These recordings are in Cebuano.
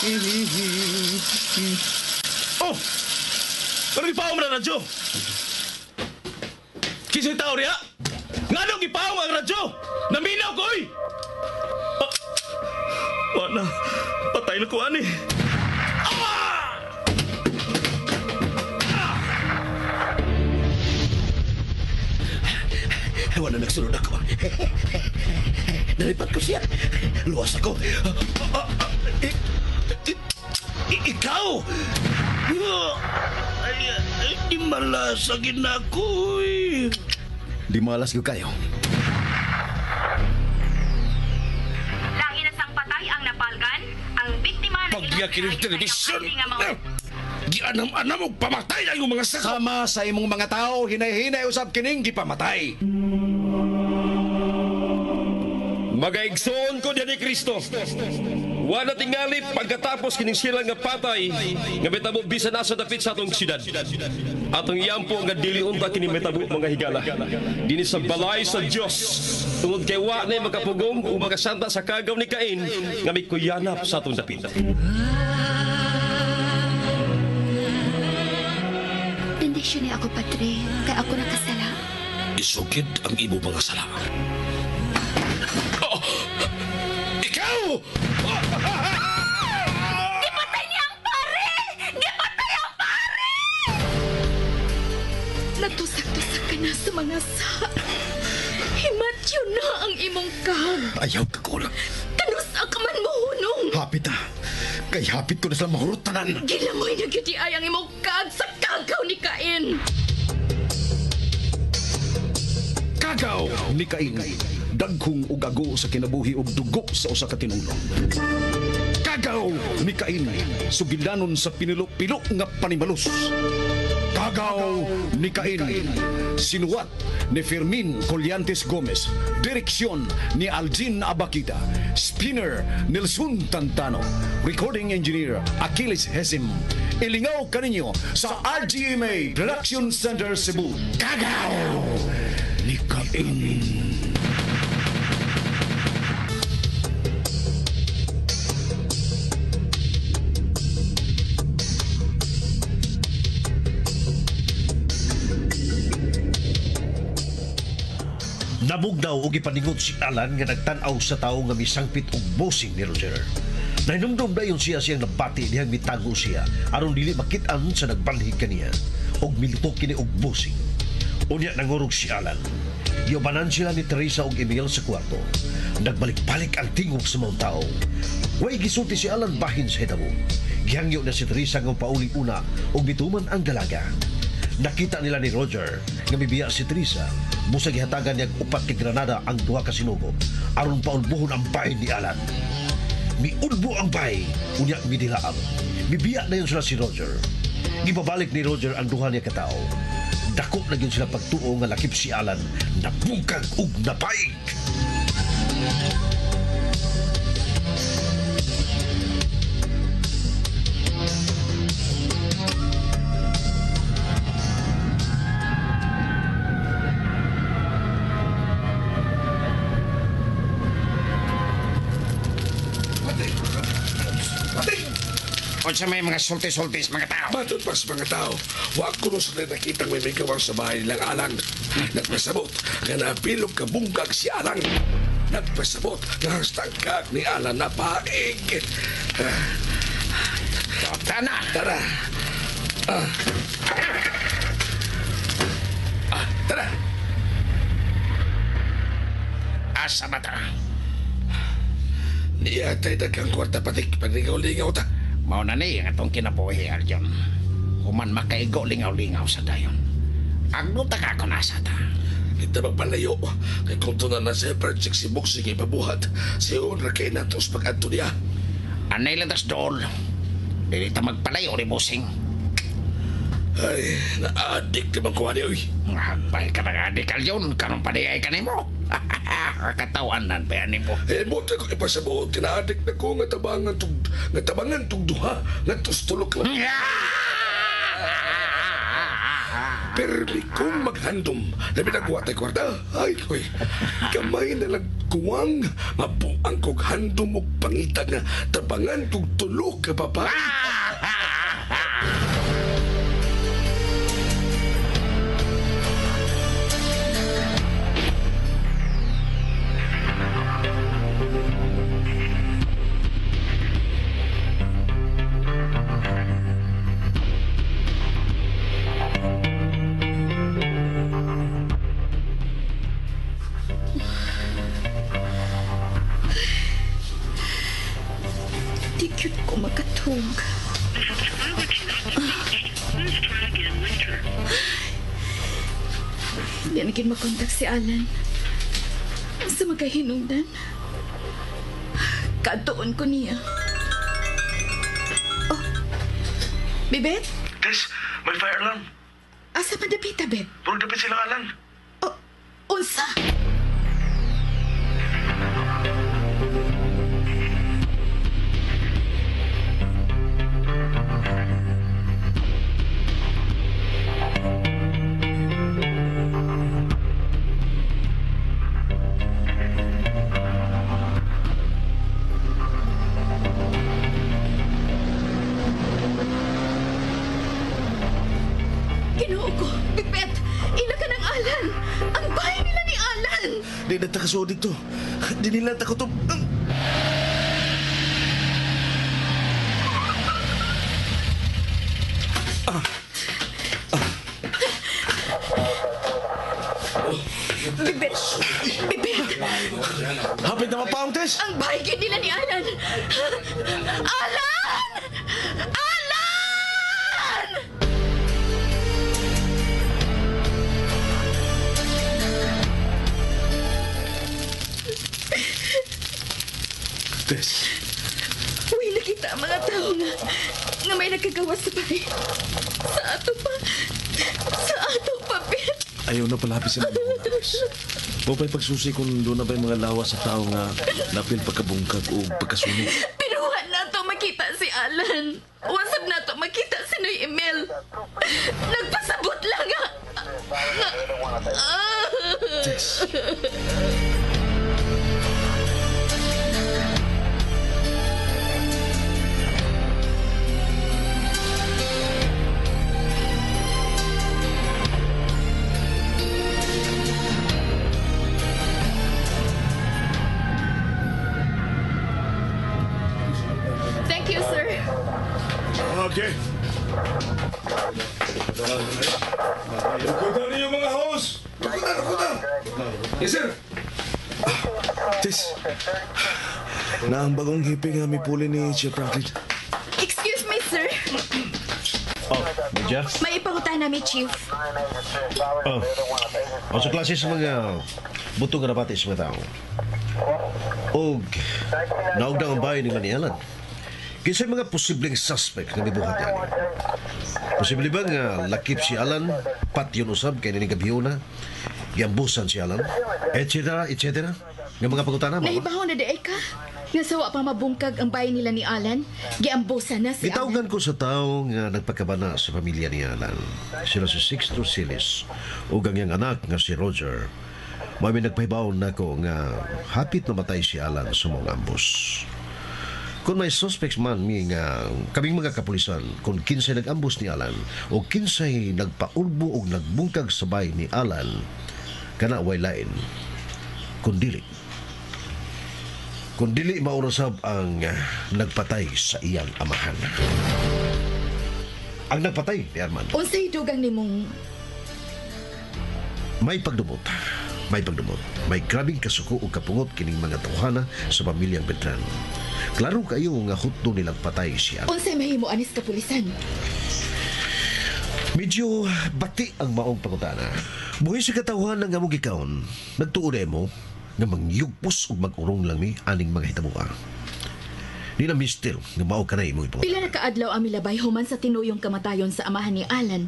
Oh! Pero gipaom na radyo! Kisa'y tao riya? Nganong gipaom ang radyo? Naminaw ko, oy! Ah, wala. Patay na ko, ani. Ah! Ah! Wala nagsunod ako. Nalipat ko siya. Luwas ako. Ikaw! Ay, di malas agin ako. Di malas ko kayo. Lahi na sang patay ang napalgan, ang biktima na Pagyakin ng telebisyon! Gianam-anam og pamatay ang iyong mga sako! Sama sa imong mga tao, hinay-hinay usab kining gipamatay. Magaigsoon ko diyan ni Kristo. Wala tingali pagkatapos kining sila nga patay nga mitabo bisan asa dapit sa atong siyudad. Atong iyampo nga dili unta kini mitabo mga higala. Dinhi sa balay sa Dios. Tungod kay wa nay makapugong ug makasanta sa kagaw ni Cain nga mikuyanap sa atong dapit. Bendisyon ni ako, Padre, kay ako nakasala. Isukid ang imo mga sala. Oh! Ikaw! Gipatay niya ang pare! Gipatay ang pare! Natusak-tusak ka na sa mga sa. Himatyo na ang imong kag. Ayaw ka, Kol. Kanusa ka man mo hunong. Hapit ah. Kay hapit ko na sila mahurot tanan. Gilamoy na gyud ay ang imong kag sa kagaw ni Cain. Kagaw ni Cain. Dagkong ugago sa kinabuhi og dugo sa usa ka tinulong. Kagaw ni Cain, sugilanon sa pinilo-pilo nga panimalus. Kagaw ni Cain, sinuwat ni Fermin Collantes Gomez, direksyon ni Aljin Abakita, spinner Nelson Tantano, recording engineer Achilles Hesim. Ilingaw kaninyo sa RGMA Production Center Cebu. Kagaw ni Cain. Nabugnaw og ipaningot si Alan nga nagtan-aw sa tawo nga misangpit og bossing ni Roger. Nahinumdum dayon siya siyang nabati dihang mitago siya aron dili makit-an sa nagbalhig kaniya og milutok kini og bossing. Unya nangurog si Alan. Giubanan sila ni Teresa og Emil sa kwarto. Nagbalik-balik ang tingog sa mga tao. Way gisulti si Alan bahin sa hitabo. Gihangyo na si Teresa nga pauli una og mituman ang dalaga. Nakita nila ni Roger nga mibiya si Teresa. Busa gihatagan niya og upat ka granada ang duha ka sinugo aron paulbohon ang bahay ni Alan. Miulbo ang bahay, unya midilaab. Mibiya na yun sila si Roger. Gibabalik ni Roger ang duha niya katao. Dako na yun sila pagtuo nga lakip si Alan, nabungkag ug napaig. Unsa may mga sulti-sultis mga tao? Matod pa sa mga tao, wa ko no sa nakitang may may sa bahay nilang Alan. Nagpasabot nga napilog kabungkag si Alan. Nagpasabot nga hastang kag ni Alan na paig. Tana! Tara! Tara! Asa ba ta? Niya tayo daghang kwarta patik, paglingaw-lingaw ta. Mao na ni ang atong kinabuhi, Aljon. Human makaigo lingaw-lingaw sa dayon. Agnuta ka kung asa ta. Kita magpalayo. Kay kung tunan na sa project si Boxing ipabuhat, siyon ra kay natos pag-adto niya. Anay lang tas dool. Dili ta magpalayo ni Boxing. Ay, na-addict naman ko ani, oy. Hagbay ka ng adik, Aljon. Kanon pa di ay kanimo. Katawanan pa yan mo. Eh, buti ko ipasabot. Kina-addict na ko nga tabangan tug, nga tabangan tug duha. Nga tos tulok lang. Permi kong maghandom. Labi na kuwa tay kwarta. Ay, koy. Kamay na nagkuwang. Mabuang kog handom og pangita nga tabangan kog tulo ka babae. Di cute ko makatug. Hindi na gid makontak si Alan. Sa magkahinungdan. Katuon ko niya. Oh, Bibet? Tess, may fire alarm. Asa man dapita, Bet? Puro dapit sila Alan. Oh, unsa? Ginoo ko, Bibet, ila ka ng Alan. Ang bahay nila ni Alan. Di na takasuod dito. Di nila takutob. Bibet, Bibet, Hapit na mapaong, Tess. ang bahay gyud nila ni Alan. Alan! Alan! Tess, Uy, nakita ang mga tao nga may nagkagawa sa bahay. Sa ato pa. Sa ato pa, Bet. ayaw na palapit sa mga Tess. Mo pa'y pagsusi kung doon na ba'y mga lawa sa tao nga napil pagkabungkag o pagkasunog. Pero wa na to makita si Alan. Wasab na to makita si Noy Emil. Nagpasabot lang nga. Tess. Thank you, sir. Okay. Lukutan ninyo mga host! Lukutan, lukutan! Yes, sir! Tess, na ang bagong hippie nga mipuli ni Chief Franklin. Excuse me, sir. Oh, Medya? May ipangutana mi, Chief. Oh. O sa klase sa mga butong nga nabati sa mga tao. Og naugdang ang bahay nila ni Alan. Kinsay mga posibleng suspect na mibuhat yan. Posible ba nga lakip si Alan, patyon usab kay nining gabhiona, giambusan si Alan, etc. etc. Nga mga pangutana mo. Nahibaw na di ka? Nga sawa pa mabungkag ang bahay nila ni Alan, giambusan na si Alan. Gitawgan ko sa tao nga nagpakabana sa pamilya ni Alan. Sila si Sixto Silis ug ang iyang anak nga si Roger. Mao may nagpahibaw nako nga hapit namatay si Alan sa mga ambus. Kung may suspects man mi nga kaming mga kapulisan kung kinsay nag-ambus ni Alan o kinsay nagpaurbo og nagbungkag sa bahay ni Alan, kana way lain kun dili. Kung dili maurasab ang nagpatay sa iyang amahan. Ang nagpatay ni Armando. Unsay dugang nimong May pagdumot. May pagdumot. May grabing kasuko o kapungot kining mga tawhana sa pamilyang Beltran. Klaro kayo nga hutdo nilang patay siya. Unsay mahimo anis kapulisan? Medyo bati ang maong pangutana. Buhi sa katawhan ng among gikaon, nagtuo mo nga mangyugpos ug mag-urong lang mi aning mga hitabuan. Di na mister nga mao ka na imong ipangutana. Pila na kaadlaw ang milabay human sa tinuyong kamatayon sa amahan ni Alan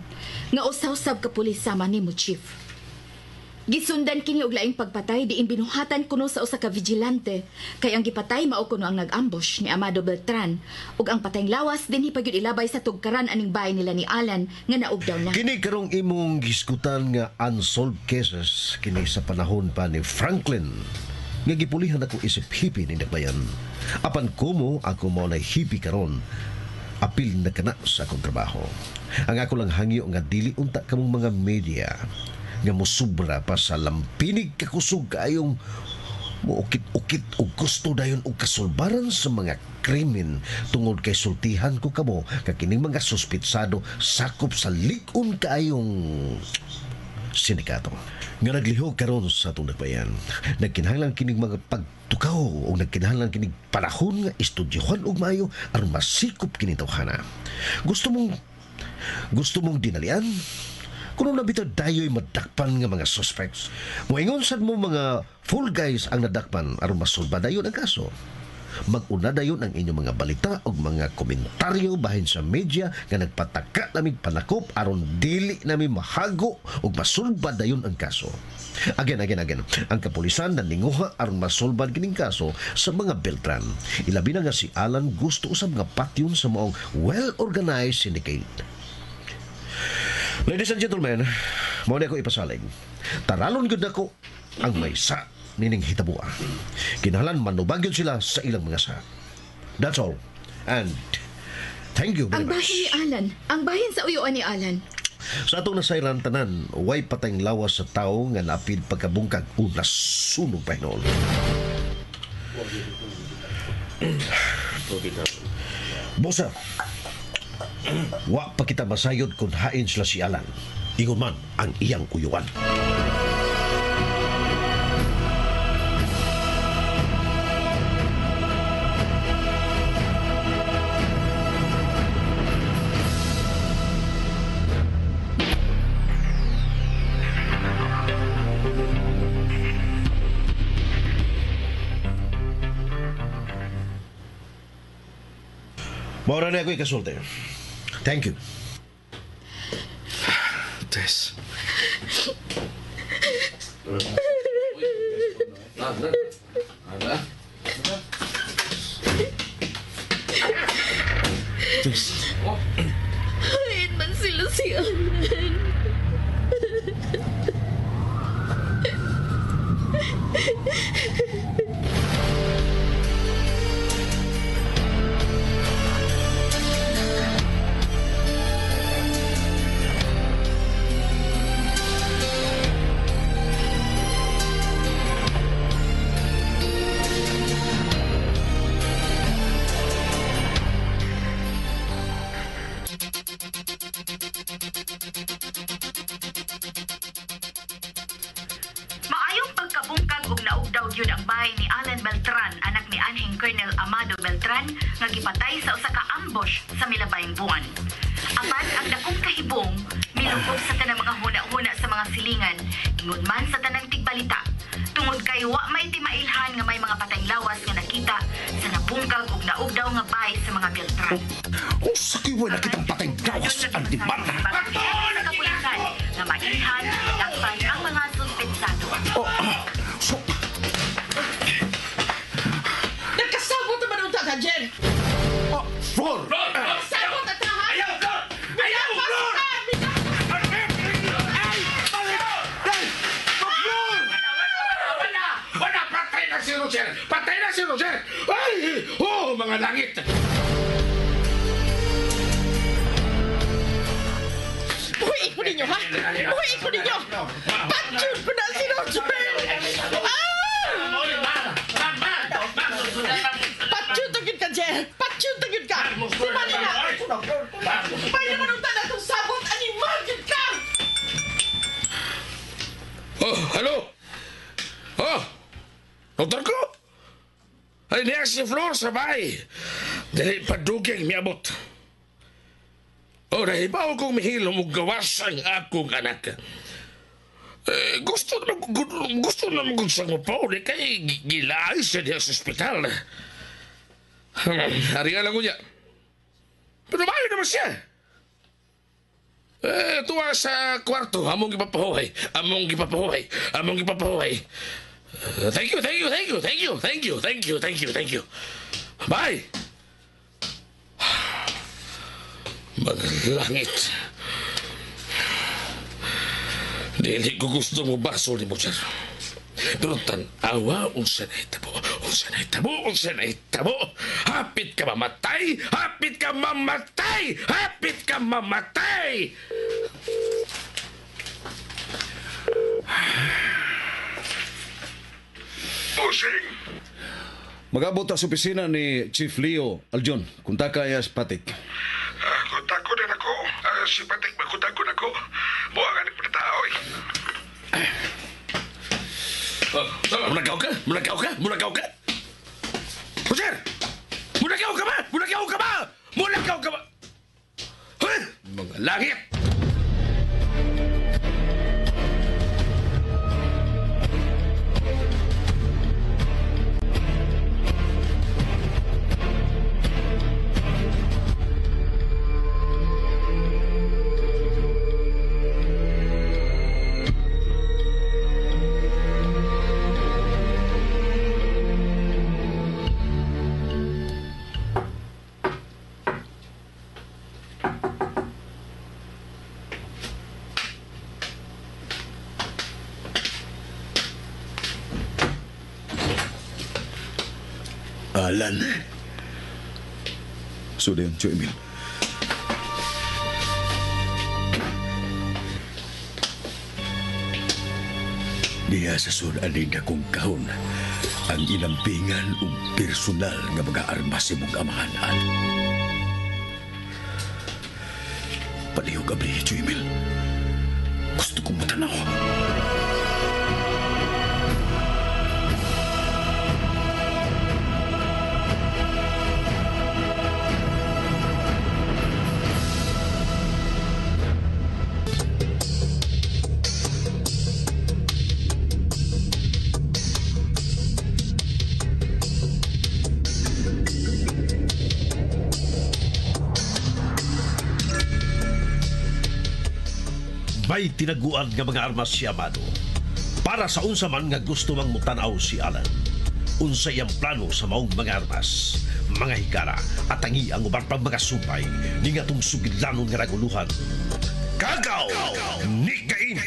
nga usaw-sab ka pulis sama nimo, Chief. Gisundan kini og laing pagpatay diin binuhatan kuno sa usa ka vigilante kay ang gipatay mao kuno ang nag-ambush ni Amado Beltran ug ang patayng lawas dinhi pa gyud ilabay sa tugkaran aning bahay nila ni Alan nga naugdaw na. Kini karong imong giskutan nga unsolved cases kini sa panahon pa ni Franklin nga gipulihan ako isip hippie ni Nagbayan. Apan kumo ako mao na hippie karon, apil na kana sa akong trabaho. Ang ako lang hangyo nga dili unta kamong mga media nga mosubra pa sa lampinig kakusog kaayong muukit-ukit og gusto dayon og kasulbaran sa mga krimen tungod kay sultihan ko kamo kakining mga suspitsado sakop sa lig-on kaayong sindikato nga naglihok karon sa atong nagbayan. Nagkinahanglan kining mga pagtukaw o nagkinahanglan kining panahon nga estudyohan og maayo aron masikop kini tawhana. Gusto mong dinalian? Kuno na bitaw dayo'y madakpan nga mga suspects. Moingon sad mo mga full guys ang nadakpan aron masulba dayon ang kaso. Mag-una dayon ang inyong mga balita o mga komentaryo bahin sa media nga nagpataka namig panakop aron dili nami mahago o masulba dayon ang kaso. Again. Ang kapulisan naninguha aron masulbad kining kaso sa mga Beltran. Ilabi na nga si Alan gusto usab nga patyon sa maong well-organized syndicate. Ladies and gentlemen, mao na ako ipasalig. Taralon gyud nako ang may sa nining hitabua. Kinahanglan manubag gyud sila sa ilang mga sa. That's all. And thank you very Ang much. bahin ni Alan, ang bahin sa uyuan ni Alan. Sa atong nasayran tanan, way patayng lawas sa tawo nga naapil pagkabungkag o nasunog pa hinuon. Bosa, wa pa kita masayod kung hain sila si Alan. Ingon man ang iyang uyuan. Maura na ako ikasulti. Thank you. Tess. Tess. Hain man sila si Alan. Maayong pagkabungkag og naugdaw gyud ang bahay ni Alan Beltran, anak ni anhing Colonel Amado Beltran, nga gipatay sa usa ka ambush sa milabayng buwan. Apan ang dakong kahibong milukop sa tanang mga huna-huna sa mga silingan, ingon man sa tanang tigbalita. Tungod kay wa may timailhan nga may mga patayng lawas nga nakita sa nabungkag og naugdaw nga bahay sa mga Beltran. Unsa kay way nakitang patayng gawas ang dimanda? Sa kapulisan nga mailhan, dakpan ang mga suspetsado. So, Nagkasabot naman ang tata, Jen! Flor! Nagkasabot at ha? Ayaw, Flor! Ayaw, Flor! Ay! Balik! Ay! Flor! Wala! Wala! Patay na si Roger! Patay na si Roger! Ay! Oh, mga langit! Buhiin ko ninyo, ha? Buhiin ko ninyo! Patyon ko na si Roger! Ah! Patyon tagin ka, Jen! Patyon tagin ka! Si Manila! May naman ang tanan itong sabot! Animal yun ka! Oh, hello? Oh, doktor ko? Ay, niya si Flor sa bahay. Dali paduging miabot. Oh, nahibaw kong mihilom og gawas ang akong anak. Eh, gusto na mo siyang mapauli kay gilaay siya diya sa ospital. Hari nga lang ko niya. Pero maayo naman siya. Eh, tuwa sa kwarto, among gipapahuhay. Among gipapahuhay. Among gipapahuhay. Thank you, thank you, thank you, thank you, thank you, thank you, thank you, thank you. Bye! Maglangit. Dili ko gusto mo baso ni mo, sir. Pero tan-awa, unsa na itabo, unsa na itabo, unsa na itabo. Hapit ka mamatay, hapit ka mamatay, hapit ka mamatay! Busing! Magabot sa opisina ni Chief Leo Aljon. Kunta kaya si Patik. Kontak ko din ako. Si Patik, magkontak ko na ako. Buang anik tao eh. Munagaw ka? Munagaw ka? Munagaw ka? Roger! Munagaw ka ba? Munagaw ka ba? Munagaw ka ba? Huh? Mga langit! Alan. Sudah yun, Tio Emil. Diha sa sudan akong kahon ang inampingan ug personal nga mga armas sa imong amahan. Palihog abli, Tio Emil. Gusto kong matanaw. May tinaguan nga mga armas si Amado. Para sa unsa man nga gusto mang mutanaw si Alan. Unsa iyang plano sa maong mga armas, mga higara at tangi ang uban pang mga supay ni nga tong sugilanon nga raguluhan. Kagaw ni Cain!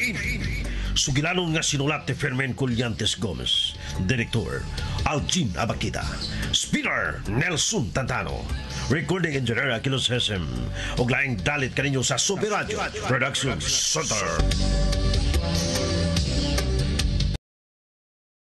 Sugilanon nga sinulat ni Fermin Collantes Gomez. Director, Algin Abakita. Spinner, Nelson Tantano. Recording Engineer, Aquilos Hesem. Og laing dalit kaninyo sa Super Radio Production Center.